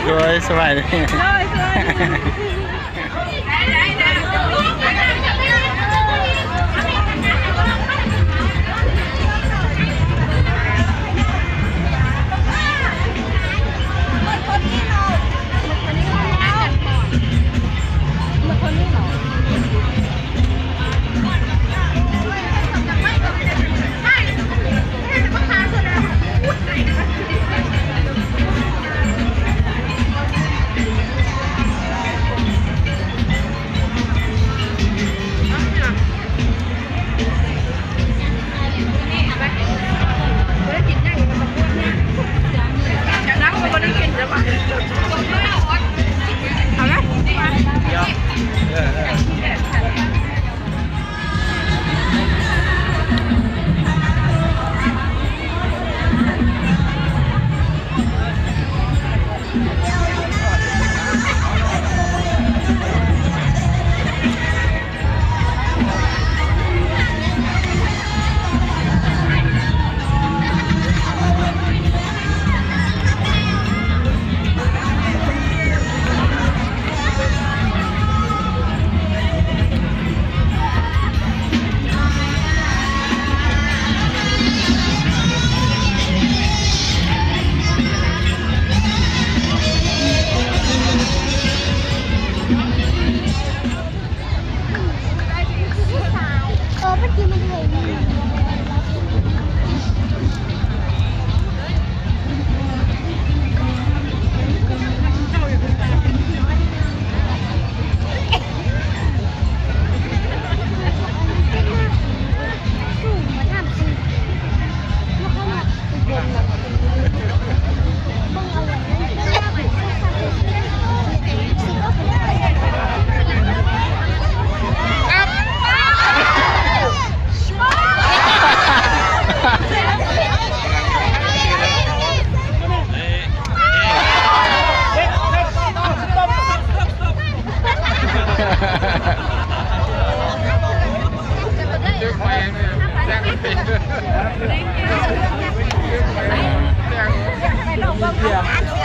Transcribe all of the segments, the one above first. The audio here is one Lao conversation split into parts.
ໂດຍ ສະບາຍດີ ໂດຍ ສະບາຍດີ.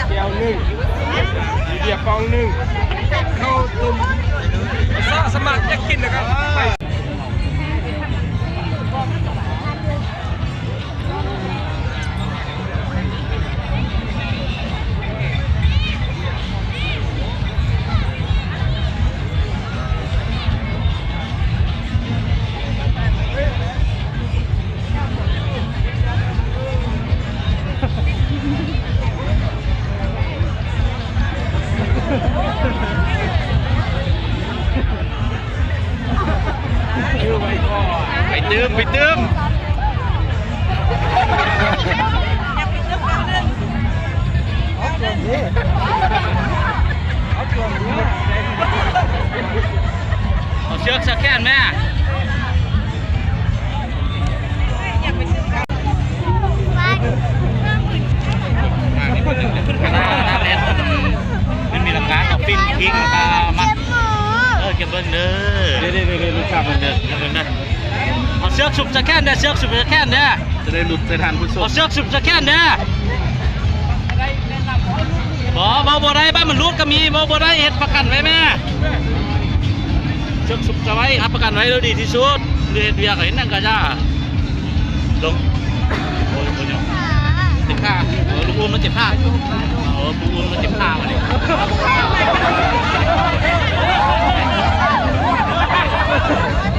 ແກ້ວໜຶ່ງ ເບຍປ່ອງໜຶ່ງ ເຂົ້າຕົ້ມ ສະໝັກຢາກກິນນະຄັບ ໄປ. ໄປຕື່ມ ໄປຕື່ມ. ເອົາເຊືອກສະແຂນແມ່. ມັນມີລະກາ ເອົາປິ່ນພິງ ລະກາມັດ ເອີ ເກັບເບິ່ງເດີ ເດີໆໆ ລູກຄ້າເບິ່ງເດີ ເກັບເບິ່ງເດີ. ເອົາເຊືອກສຸບສະແຂນເດີ ເຊືອກສຸບສະແຂນເດີ ຈະໄດ້ຫຼຸດໃສ່ທ່ານຜູ້ຊົມ. ເອົາເຊືອກສຸບສະແຂນເດີ. ບໍ່ ເວົ້າບໍ່ໄດ້ ບາດມັນຫຼຸດກໍມີ ເວົ້າບໍ່ໄດ້ ເຮັດປະກັນໄວ້ແມ່. ເຊືອກສຸບສະໄວ້ ຮັບປະກັນໄວ້ແລ້ວດີທີ່ສຸດ ຫຼືເຮັດວຽກ ເຮັດຫຍັງກໍຢ່າ ລົງ ໂອ້ຍ ໂອ້ຍ ເຈັບຂາ ເອີ ລູກອຸ້ມມັນເຈັບຂາ ເອີ ລູກອຸ້ມມັນເຈັບຂາ ບາດນີ້.